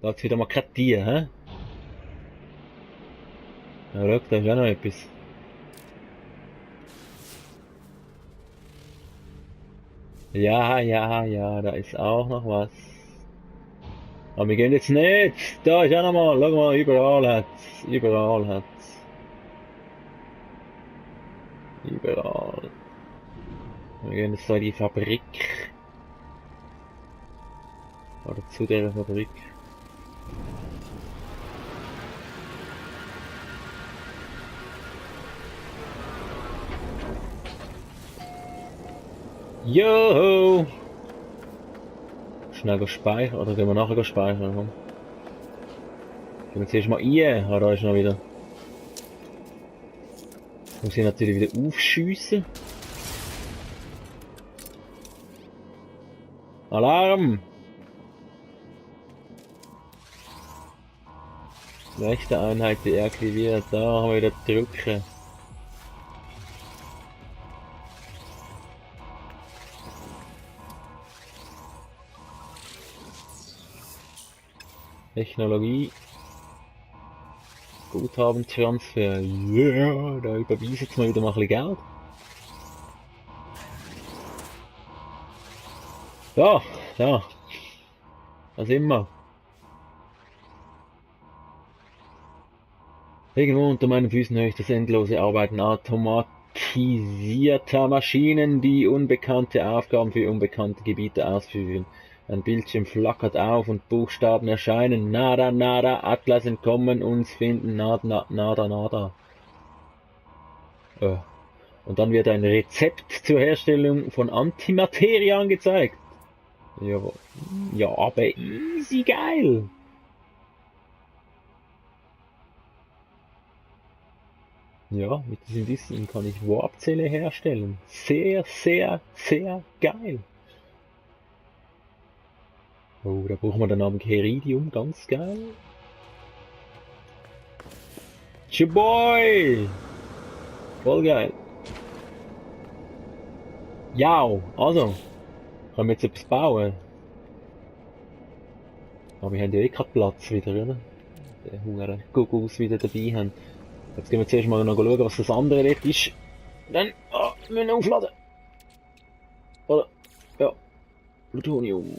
Geht's wieder mal kein Tier, hä? Ja, schau, da ist auch noch etwas. Ja, ja, ja, da ist auch noch was. Aber wir gehen jetzt nicht. Da ist auch noch mal, schau mal, überall hat's. Überall hat's. Überall. Wir gehen jetzt da in die Fabrik. Oder zu der Fabrik. Joho! Schnell speichern, oder gehen wir nachher speichern? Komm. Gehen wir zuerst mal rein. Ah, da ist noch wieder. Muss ich natürlich wieder aufschiessen. Alarm! Rechte Einheit deaktiviert. Da haben wir wieder drücken. Technologie. Guthabentransfer. Yeah, da überweise jetzt mal wieder mal ein bisschen Geld. Ja, ja. Da sind wir. Irgendwo unter meinen Füßen höre ich das endlose Arbeiten automatisierter Maschinen, die unbekannte Aufgaben für unbekannte Gebiete ausführen. Ein Bildschirm flackert auf und Buchstaben erscheinen. Nada, nada, Atlas entkommen, uns finden, nada, nada, nada. Und dann wird ein Rezept zur Herstellung von Antimaterie angezeigt. Ja, ja, aber easy geil. Ja, mit diesem Wissen kann ich Warpzelle herstellen. Sehr, sehr, sehr geil. Oh, da brauchen wir dann am Keridium, ganz geil. Tschüboy! Voll geil. Ja, also, können wir jetzt etwas bauen? Aber wir haben ja eh keinen Platz wieder, oder? Der Hunger Gugus wieder dabei haben. Jetzt gehen wir zuerst mal noch schauen, was das andere dort ist. Dann, müssen wir aufladen. Oder, ja, Plutonium.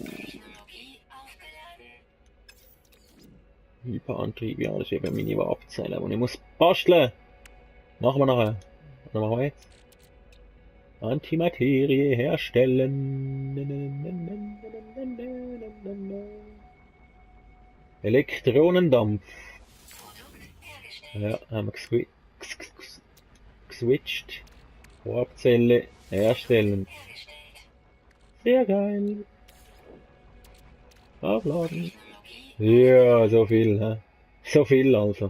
Hyperantrieb, ja, das ist eben meine Warpzelle, die ich muss basteln. Machen wir nachher. Was machen wir jetzt? Antimaterie herstellen. Elektronendampf. Ja, haben wir geswitcht. Warpzelle herstellen. Sehr geil. Aufladen. Ja, so viel, hä? So viel also.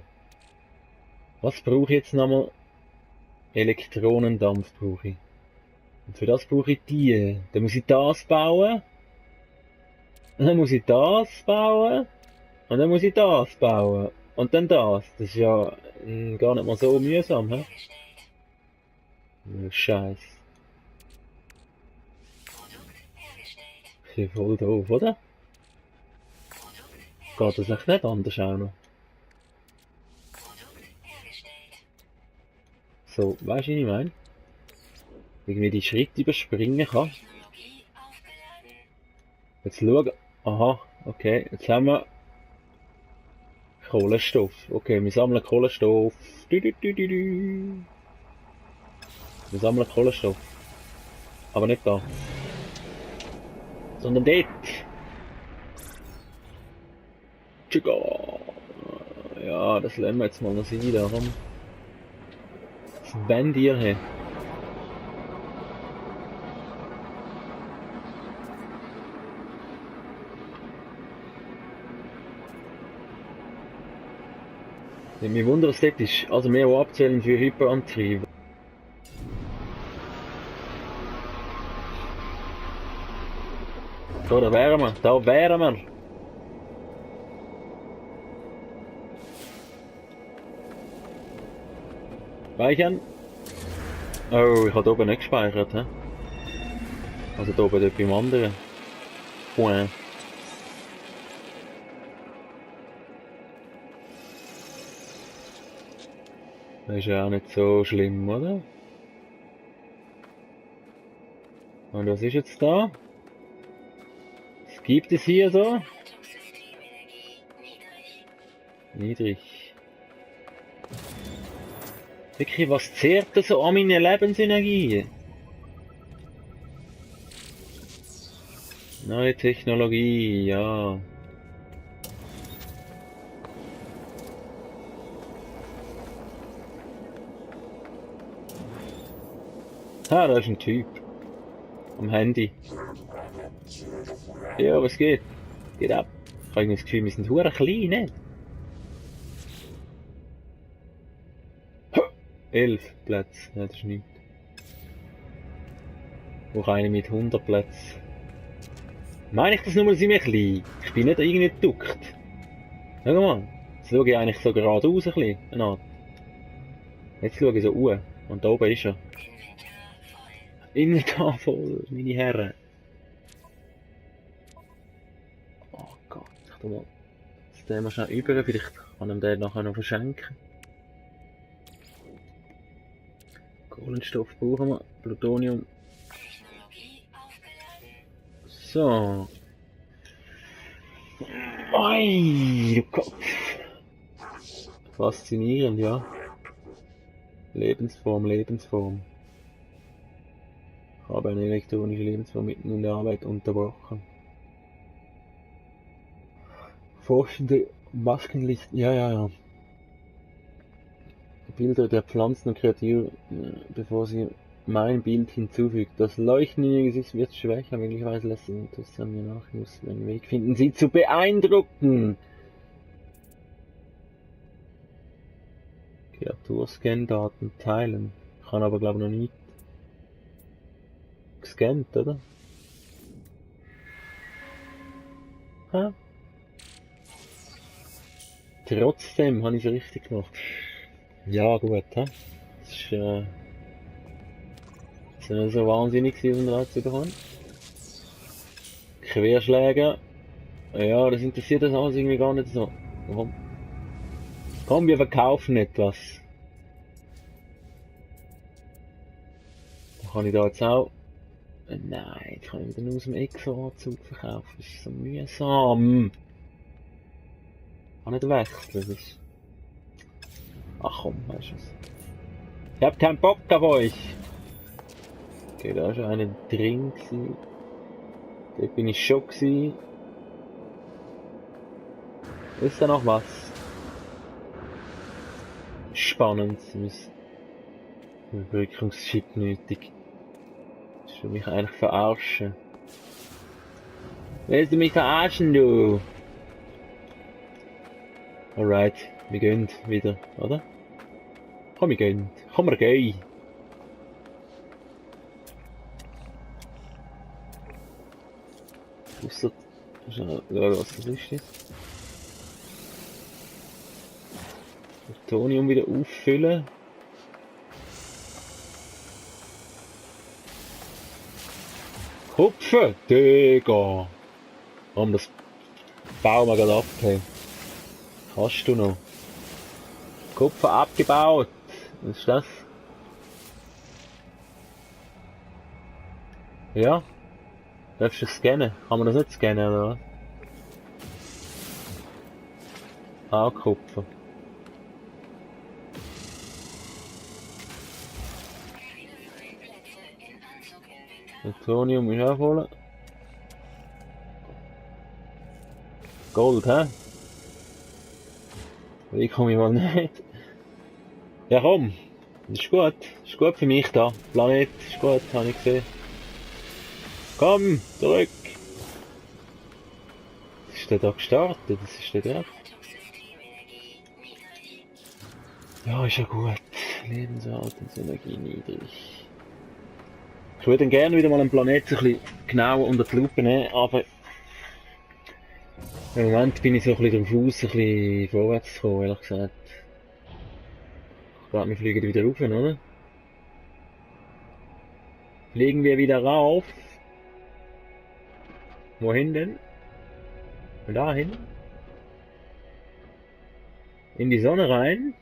Was brauche ich jetzt nochmal? Elektronendampf brauche ich. Und für das brauche ich die. Dann muss ich das bauen. Und dann muss ich das bauen. Und dann muss ich das bauen. Und dann das. Das ist ja gar nicht mal so mühsam, hä? Ja, Scheiß. Ist ja voll doof, oder? Geht das echt nicht anders auch noch? So, weißt du, was ich meine? Irgendwie die Schritte überspringen kann. Jetzt schauen. Aha, okay. Jetzt haben wir Kohlenstoff. Okay, wir sammeln Kohlenstoff. Wir sammeln Kohlenstoff. Aber nicht da. Sondern dort. Tschüga. Ja, das lernen wir jetzt mal noch sein. Da komm. Das Bandier hier. Ja, mich wundert, was das ist. Also mehr Warpzellen für Hyperantrieb. So, da wären wir. Da wären wir. Speichern. Oh, ich habe da oben nicht gespeichert. He? Also da oben dort beim anderen. Point. Das ist ja auch nicht so schlimm, oder? Und was ist jetzt da? Was gibt es hier so? Niedrig. Wirklich, was zehrt da so an meine Lebensenergie? Neue Technologie, ja. Ah, da ist ein Typ. Am Handy. Ja, was geht? Geht ab. Ich habe das Gefühl, wir sind hure klein, ne? 11 Plätze, ja, das ist nichts. Auch eine mit 100 Plätzen. Meine ich das nur, sind wir klein? Ich bin nicht irgendwie geduckt. Schau mal. Jetzt schaue ich eigentlich so geradeaus ein bisschen. Eine Art. Jetzt schaue ich so hoch. Und da oben ist er. Inventar voll, meine Herren. Oh Gott, ich tu mal das den mal schnell über, vielleicht kann ihm den nachher noch verschenken. Kohlenstoff brauchen wir, Plutonium. So. Oi, du Kopf. Faszinierend, ja. Lebensform, Lebensform. Ich habe eine elektronische Lebensform mitten in der Arbeit unterbrochen. Forschende Maskenlicht, ja. Bilder der Pflanzen und Kreaturen, bevor sie mein Bild hinzufügt. Das Leuchten in ihr Gesicht wird schwächer, möglicherweise lässt sie das an mir nach. Ich muss einen Weg finden, sie zu beeindrucken. Kreaturscan-Daten teilen. Kann aber glaube ich noch nie gescannt, oder? Ha? Trotzdem habe ich es richtig gemacht. Ja gut, hä? Das ist nicht so wahnsinnig gewesen, um das zu bekommen. Querschläger. Ja, das interessiert das alles irgendwie gar nicht so. Warum? Komm, wir verkaufen etwas. Dann kann ich da jetzt auch... Nein, jetzt kann ich wieder nur aus dem Exo-Anzug verkaufen. Das ist so mühsam. Ich kann nicht wechseln. Das ist... Ach komm, weißt du was. Ich hab keinen Bock auf euch. Okay, da ist einer drin gewesen. Dort bin ich schon gewesen. Ist da noch was? Spannend. Überbrückungschip nötig. Das will mich eigentlich verarschen. Willst du mich verarschen, du? Alright, wir gehen wieder, oder? Komm, wir gehen. Komm, wir gehen. Ausser... Schauen, was das ist jetzt. Plutonium wieder auffüllen. Kupfer! Digga! Warum das bauen wir gerade ab, hey. Hast du noch? Kupfer abgebaut! Was ist das? Ja? Darfst du scannen? Kann man das nicht scannen, oder was? Ah, Kupfer. Plutonium muss ich auch holen. Gold, hä? Wie komme ich mal nicht? Ja komm, ist gut. Ist gut für mich da. Planet, ist gut, habe ich gesehen. Komm, zurück! Was ist der da gestartet? Das ist der da. Ja, ist ja gut. Lebenserhaltungsenergie niedrig. Ich würde gerne wieder mal einen Planeten ein bisschen genauer unter die Lupe nehmen, aber im Moment bin ich so ein bisschen drauf aus, ein bisschen vorwärts zu kommen, ehrlich gesagt. Ich glaube, wir fliegen wieder rauf, oder? Fliegen wir wieder rauf? Wohin denn? Dahin? In die Sonne rein?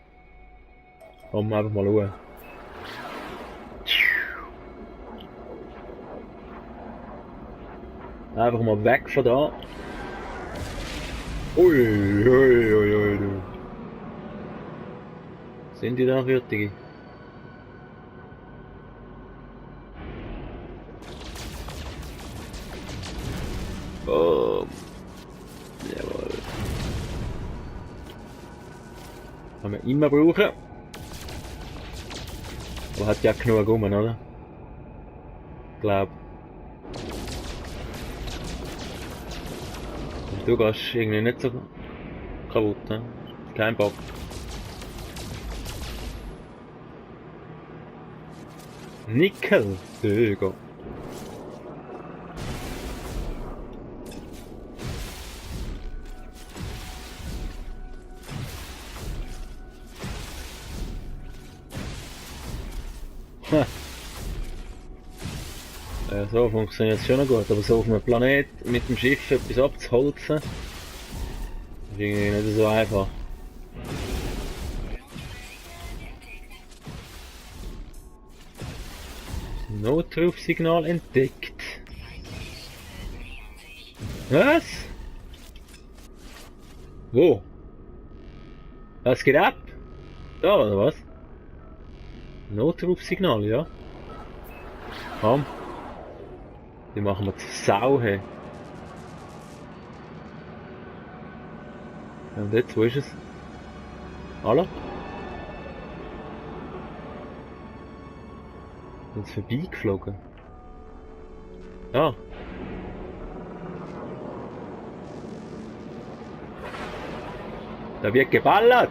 Komm, einfach mal schauen. Einfach mal weg von da. Ui, ui, ui, ui, du. Sind die da fertig? Boom. Jawohl. Kann man immer brauchen. Aber hat ja genug rum, oder? Glaub. Und du gehst irgendwie nicht so kaputt, ne? Kein Bock. Nickel, Döger. Ja, so funktioniert es schon noch gut, aber so auf einem Planet mit dem Schiff etwas abzuholzen, ist irgendwie nicht so einfach. Notrufsignal entdeckt. Was? Wo? Was geht ab? Da oder was? Notrufsignal, ja. Komm. Die machen wir zur Sau, hey. Und jetzt, wo ist es? Hallo? Jetzt vorbeigeflogen. Ja. Da wird geballert!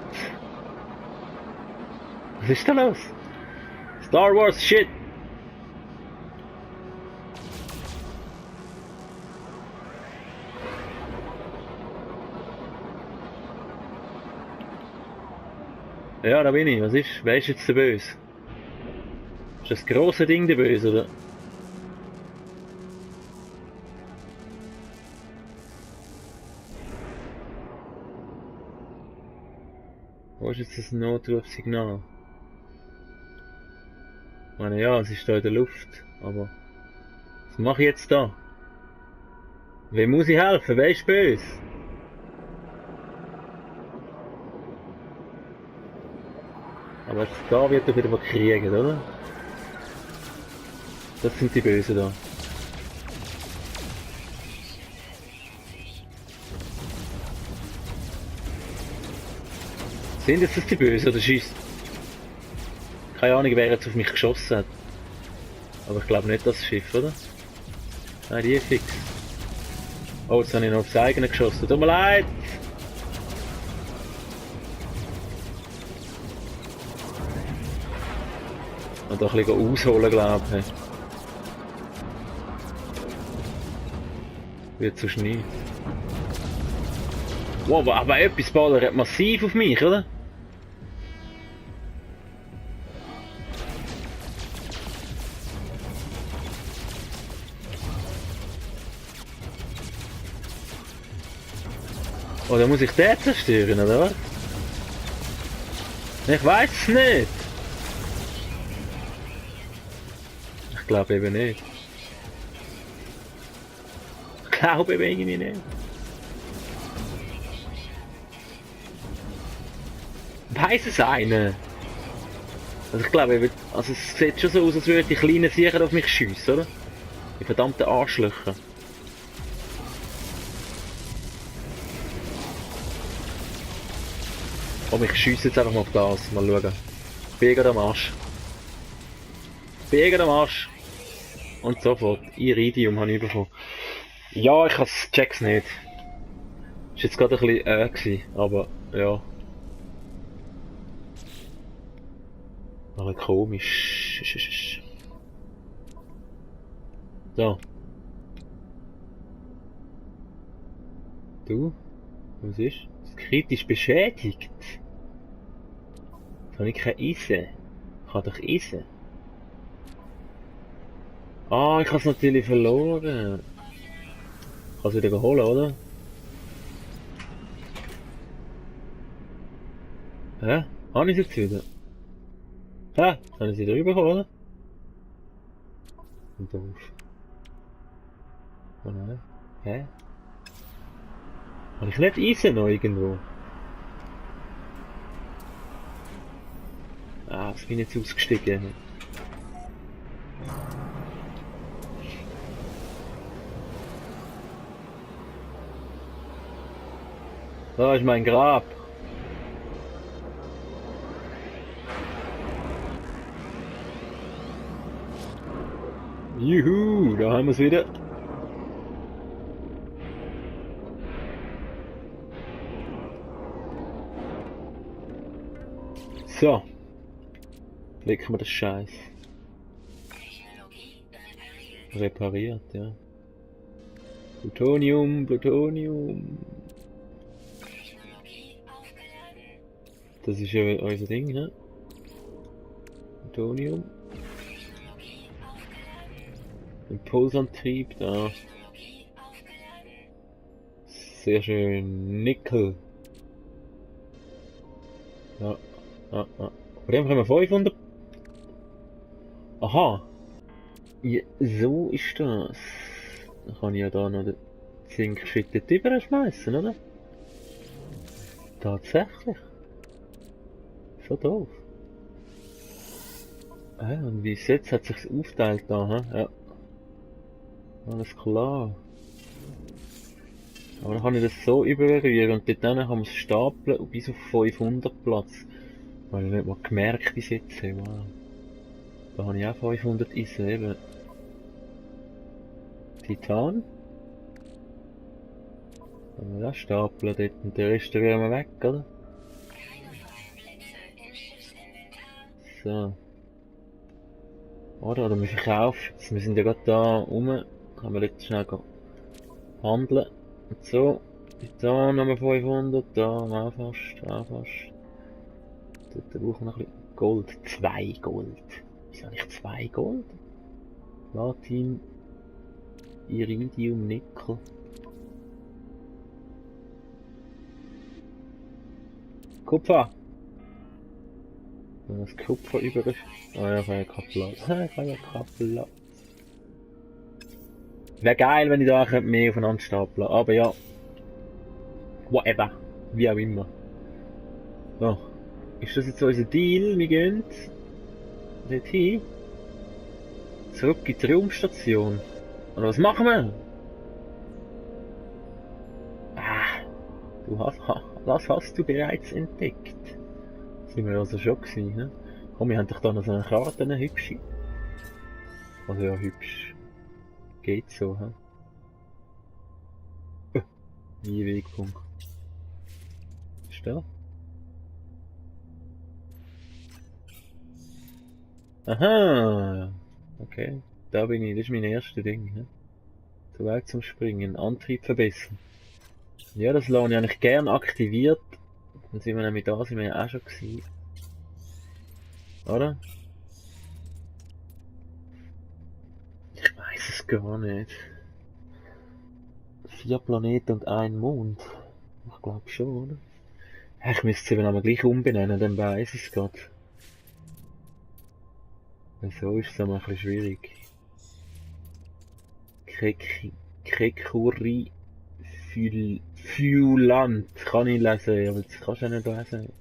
Was ist da los? Star Wars Shit! Ja, da bin ich. Was ist? Wer ist jetzt der Böse? Ist das grosse Ding der Böse, oder? Wo ist jetzt das Notrufsignal? Ich meine, ja, es ist da in der Luft, aber... Was mache ich jetzt da? Wem muss ich helfen? Wer ist böse? Aber jetzt da wird er wieder mal kriegen, oder? Das sind die Bösen da. Sind jetzt das die Bösen oder schießt? Keine Ahnung, wer jetzt auf mich geschossen hat. Aber ich glaube nicht das Schiff, oder? Nein, die fix. Oh, jetzt habe ich noch aufs eigene geschossen. Tut mir leid! Und da ein bisschen ausholen, glaube ich. Wird zu Schnee. Wow, aber etwas ballert massiv auf mich, oder? Oder muss ich den zerstören, oder was? Ich weiß es nicht. Ich glaube eben nicht. Ich glaube eben irgendwie nicht. Weiss es einer? Also ich glaube eben, also es sieht schon so aus, als würden die kleinen Viecher auf mich schiessen, oder? Die verdammten Arschlöcher. Aber ich schiesse jetzt einfach mal auf das, mal schauen. Biegen am Arsch. Biegen am Arsch. Und sofort. Iridium habe ich bekommen. Ja, ich check's nicht. Ist jetzt gerade ein bisschen gewesen, aber ja. Aber komisch. So. Du? Was ist? Das kritisch beschädigt. Jetzt habe ich kein Eisen. Ich kann doch Eisen. Ah, ich habe es natürlich verloren. Ich kann es wieder holen, oder? Hä? Habe ich es jetzt wieder? Ah, können sie drüber kommen, oder? Und doof. Oh nein. Hä? Habe ich nicht Eisen noch irgendwo? Ah, es bin jetzt ausgestiegen. Da ist mein Grab. Juhu, da haben wir es wieder. So. Legen wir das Scheiß. Repariert, ja. Plutonium, Plutonium. Das ist ja unser Ding, ne? Plutonium. Impulsantrieb, da. Sehr schön. Nickel. Ja, ja, ja. Von dem haben wir 500. Aha. Ja, so ist das. Dann kann ich ja da noch den Zink-Shit drüber schmeißen, oder? Tatsächlich. So doof. Und wie es jetzt hat sich's aufteilt da, hä? Ja. Alles klar. Aber dann kann ich das so überrühren und dort dann kann man es stapeln und bis auf 500 Platz. Weil ich nicht mal gemerkt bis jetzt, wow. Da habe ich auch 500 Eisen, eben. Titan. Dann wir das stapeln dort und der Rest wären wir weg, oder? So. Oder wir verkaufen. Wir sind ja gerade da rum. Kann man jetzt schnell handeln. Und so. Da nochmal 500, da auch fast, auch fast. Dort brauchen wir noch ein bisschen Gold. 2 Gold. Wieso habe ich 2 Gold? Platin, Iridium, Nickel. Kupfer! Wenn das Kupfer über ist. Ah ja, ich habe ja keinen Platz. Ich habe ja keinen Platz. Wäre geil, wenn ich da mehr aufeinander stapeln, aber ja. Whatever. Wie auch immer. So. Ist das jetzt unser Deal? Wir gehen dorthin. Zurück in die Raumstation. Oder was machen wir? Was hast du bereits entdeckt? Sind wir also schon gewesen, ne? Komm, wir haben doch da noch so eine Karte, eine hübsche. Also ja, hübsch. Geht so, hä? Nie Wegpunkt. Ist da? Aha! Okay, da bin ich, das ist mein erstes Ding, ne? Zu weit zum Springen, Antrieb verbessern. Ja, das lasse ich eigentlich gern aktiviert. Dann sind wir nämlich da, sind wir ja auch schon gewesen. Oder? Ich weiß es gar nicht. 4 Planeten und 1 Mond. Ich glaube schon, oder? Ja, ich müsste sie aber gleich umbenennen, dann weiss ich es gerade. So ist es aber ein bisschen schwierig. Kekuri Fulant kann ich lesen, aber das kannst du ja nicht lesen.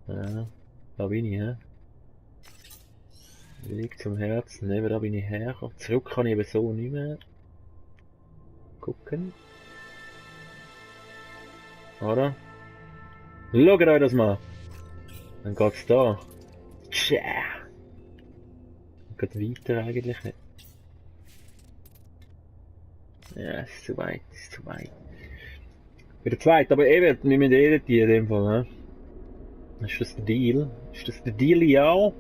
Ja, da bin ich, hä? Weg zum Herzen, eben da bin ich hergekommen. Zurück kann ich eben so nicht mehr gucken. Oder? Schaut euch das mal! Dann geht's da. Tja! Geht weiter eigentlich nicht. Ja, ist zu weit, ist zu weit. Für den zweiten, aber eben, wir müssen editieren in dem Fall, ne? Ist das der Deal? Ist das der Deal, ja?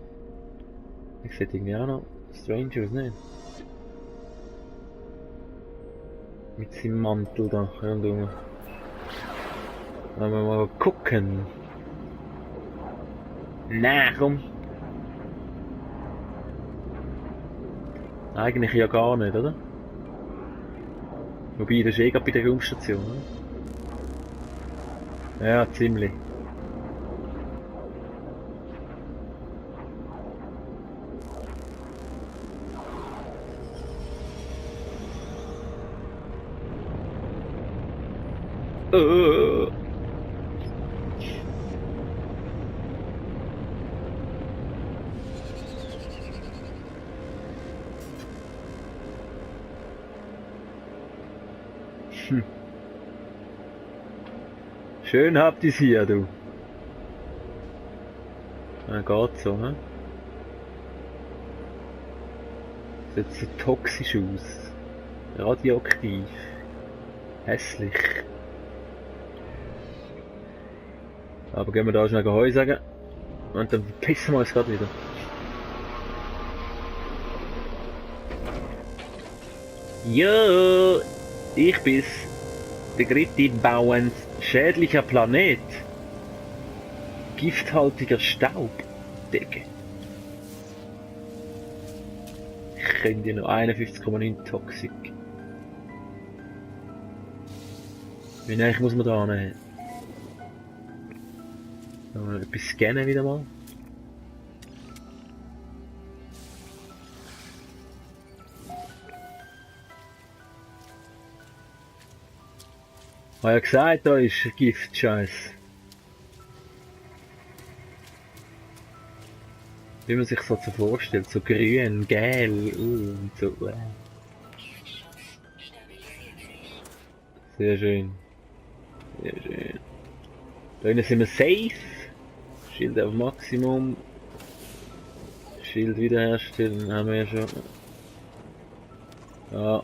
Ich sehe irgendwie auch noch strange aus, nicht? Mit seinem Mantel da rundum. Wollen wir mal gucken. Na, komm. Eigentlich ja gar nicht, oder? Wobei, das ist eh gerade bei der Raumstation, oder? Ja, ziemlich. Äh. Hm. Schön habt ihr's hier, du. Ja, geht so, ne? Sieht so toxisch aus. Radioaktiv. Hässlich. Aber gehen wir da schnell Heu sagen. Und dann pissen wir uns gerade wieder. Jo, ich bin's. Der dritte bauend schädlicher Planet. Gifthaltiger Staub. Digga. Ich kenne dir noch 51,9 Toxik. Wie eigentlich muss man da hin? Etwas scannen wieder mal. Ich habe ja gesagt, da ist Gift-Scheiß. Wie man sich so vorstellt, so grün, gelb und so. Sehr schön. Sehr schön. Da hinten sind wir safe. Schild auf Maximum. Schild wiederherstellen haben wir ja schon. Ja.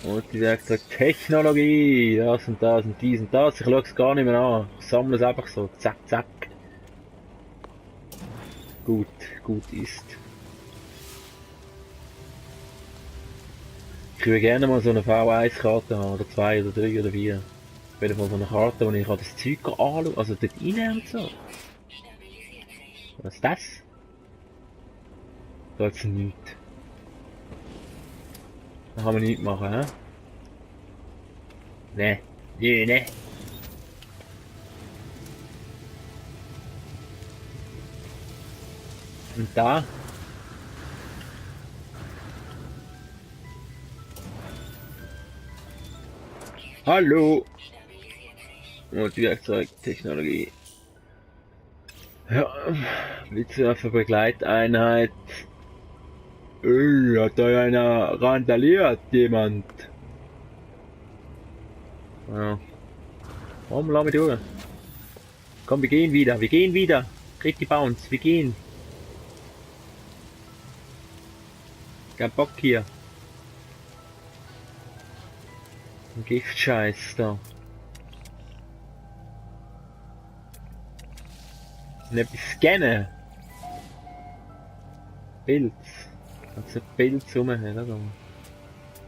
Und die sagt Technologie, das und das und dies und das. Ich schaue es gar nicht mehr an. Ich sammle es einfach so. Zack, zack. Gut, gut ist. Ich würde gerne mal so eine V1-Karte haben, oder 2 oder 3 oder 4. Auf jeden Fall so eine Karte, wo ich das Zeug anschaue, also dort rein und so. Was ist das? Da ist nichts. Da kann man nichts machen, hä? Ne, ne. Und da? Hallo! Und Werkzeugtechnologie. Ja, Blitzwaffe Begleiteinheit. Hat da einer randaliert, jemand? Ja. Komm, lass mich durch. Komm, wir gehen wieder. Krieg die Bounce, wir gehen. Kein Bock hier. Ein Giftscheiß da. Und etwas scannen. Pilz. Kannst du Pilz rumhängen, oder?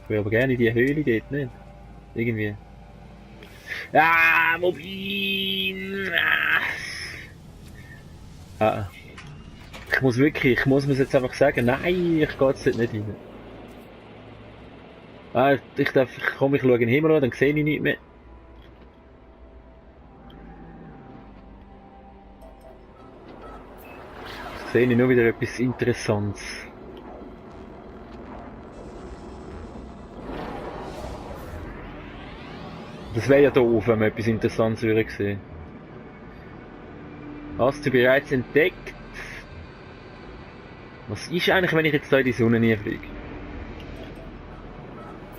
Ich will aber gerne in die Höhle dort, nicht? Irgendwie. Ah, Mobil! Ah. Ich muss mir jetzt einfach sagen, nein, ich gehe jetzt dort nicht rein. Ah, ich schaue in den Himmel an, dann sehe ich nichts mehr. Jetzt sehe ich nur wieder etwas Interessantes. Das wäre ja doof, wenn man etwas Interessantes würde sehen. Hast du bereits entdeckt? Was ist eigentlich, wenn ich jetzt da in die Sonne nie fliege?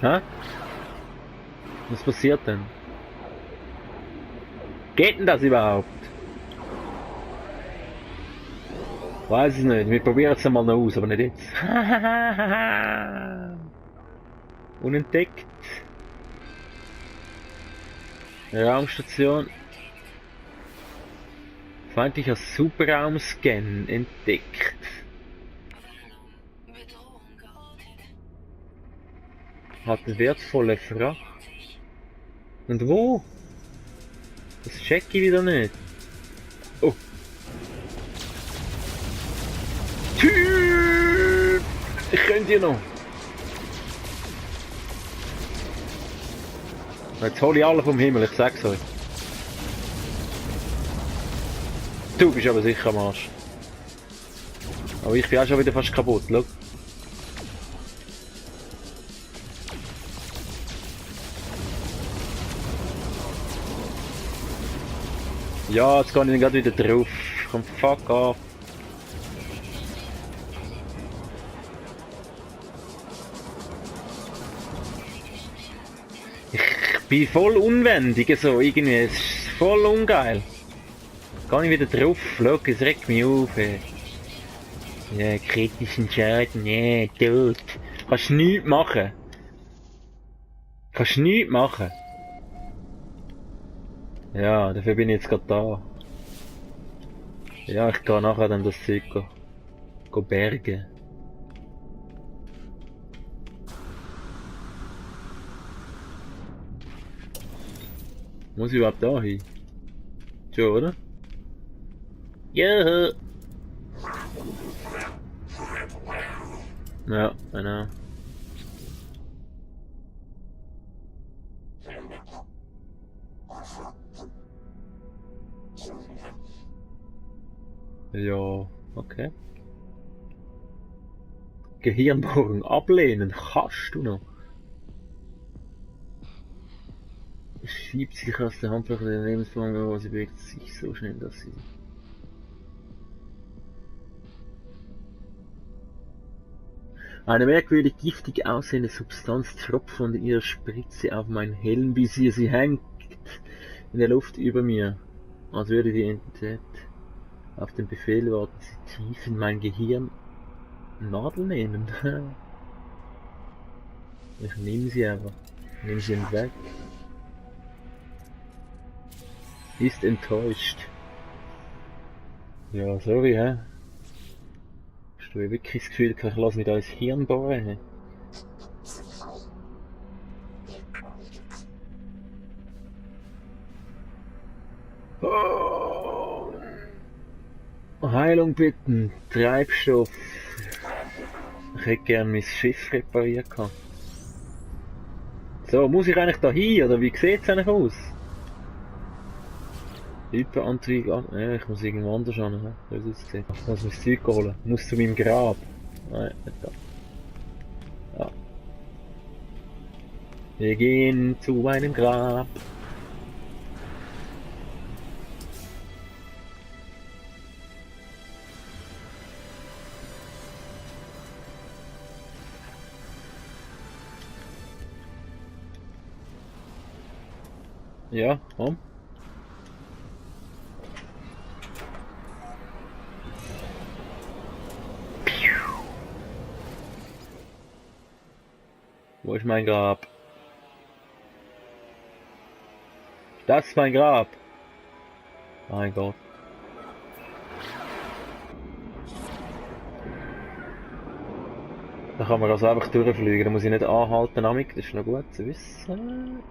Hä? Was passiert denn? Geht denn das überhaupt? Weiß es nicht, wir probieren es einmal noch aus, aber nicht jetzt. Unentdeckt. Raumstation. Feindlicher Superraumscan entdeckt. Hat wertvolle Fracht. Und wo? Das check ich wieder nicht. Oh. Typ! Ich könnte hier noch. Jetzt hole ich alle vom Himmel, ich sag's euch. Du bist aber sicher am Arsch. Aber ich bin auch schon wieder fast kaputt, schau. Ja, jetzt kann ich dann gerade wieder drauf. Komm, fuck off. Ich bin voll unwendig, so irgendwie. Es ist voll ungeil. Kann ich wieder drauf? Schau, es regt mich auf, ey. Ja, kritischen Schaden, ja, tot. Kannst nichts machen. Kannst nichts machen. Ja, dafür bin ich jetzt gerade da. Ja, ich kann nachher dann das Zeug go bergen. Muss ich überhaupt da hin? Schon, oder? Ja. Ja, genau. Ja, okay. Gehirnbohrung ablehnen, kannst du noch? Schiebt sich aus der Handfläche der Lebensform, aber sie bewegt sich so schnell, dass sie... Eine merkwürdig giftig aussehende Substanz tropft von ihrer Spritze auf meinen Helmvisier. Sie hängt in der Luft über mir, als würde die Entität auf den Befehl warten, sie tief in mein Gehirn Nadel nehmen. Ich nehme sie einfach. Nehme sie weg. Ist enttäuscht. Ja, sorry, hä? Hast du wirklich das Gefühl, ich lasse mich da ins Hirn bohren? Hä? Oh. Heilung bitten, Treibstoff. Ich hätte gern mein Schiff repariert gehabt. So, muss ich eigentlich da hin, oder wie sieht es eigentlich aus? Hyperantrieb, ja, ich muss irgendwo anders hin, ne? So wie es aussieht. Ich muss mein Zeug holen, ich muss zu meinem Grab. Nein, nicht da. Ja. Wir gehen zu meinem Grab. Ja, komm. Wo ist mein Grab? Das ist mein Grab. Mein Gott. Da kann man also einfach durchfliegen, da muss ich nicht anhalten, das ist noch gut zu wissen.